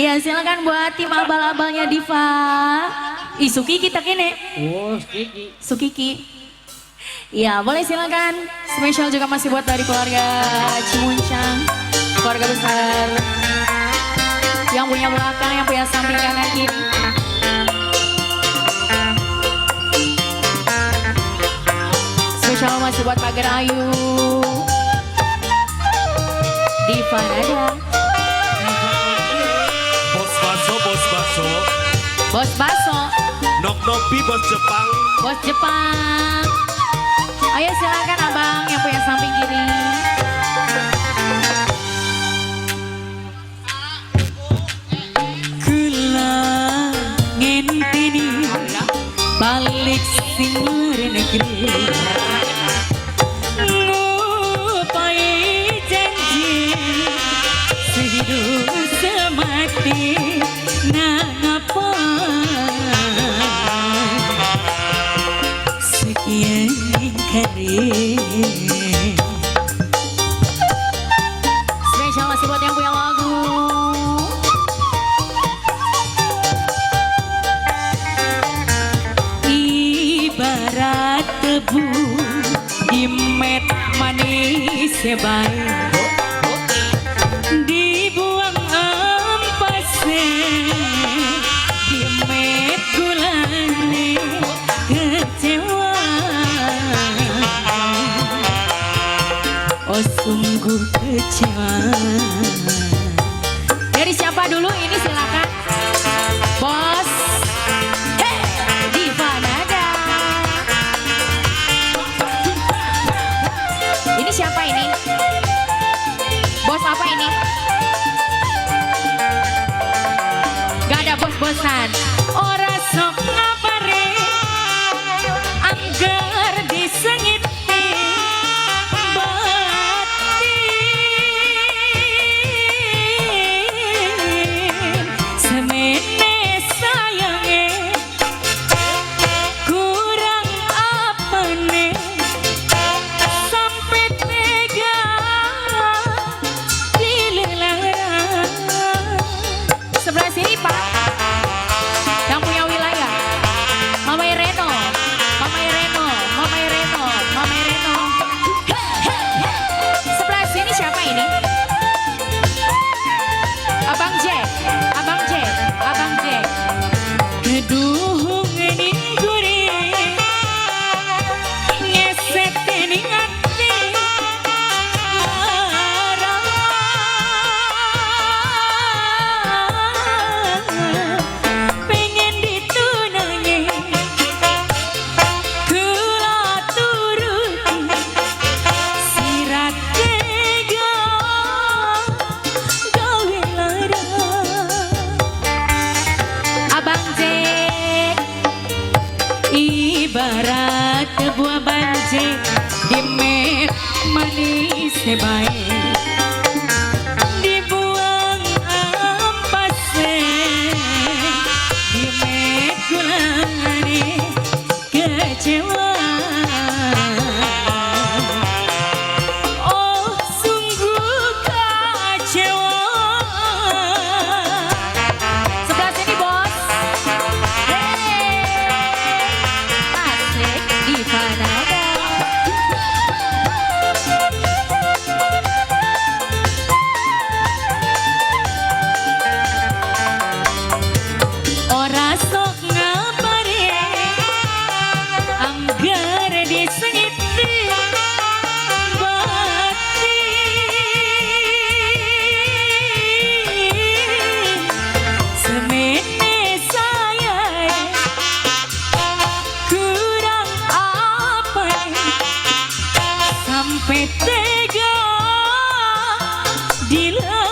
Iya, silakan buat tim abal-abalnya Diva. Ih, Sukiki tak ini. Oh, Sukiki. Sukiki. Iya, boleh silakan. Spesial juga masih buat dari keluarga Cimuncang, keluarga besar. Yang punya belakang, yang punya samping kanan kiri. Spesial masih buat Pagar Ayu. Diva Nada. Bos baso, bos baso. Bos baso. Nok nopi bos Jepang. Bos Jepang. Ayo silakan abang yang punya samping kiri. Kula ngenteni balik sing luar negeri. Ngupai janji sehidup semati nangapa sekian kali. Spesial masih buat yang punya lagu. Ibarat tebu di met manis baik, dibuang ampase di met gulane kecewa. Oh sungguh kecewa. Dari siapa dulu ini silakan. Bos hey, Diva Nada. Ini siapa ini? Bos apa ini? Gak ada bos-bosan. Ora sok ngabare angger disengiti batin. Semene sayange kurang apane sampai tega dilelarang. Sebelah sini Pak, yang punya wilayah Mama Ireno, Mama Ireno, Mama Ireno, Mama Ireno. Sebelah sini siapa ini? Abang Jack, Abang Jack, Abang Jack. Keduhung ning guri ngeset ning ati lara. Pengen ditunangi kula turuti sirat tega gawe lara. Abang Jack. Ibarat buah banjir di met manis baik, dibuang ampase di met gulane kecewa. Oh sungguh kecewa. Sebelah sini bos. Hey, asik Diva Nada. Ora sok ngabare angger disengiti batin. Semene saya kurang apa sampai tega dilarang.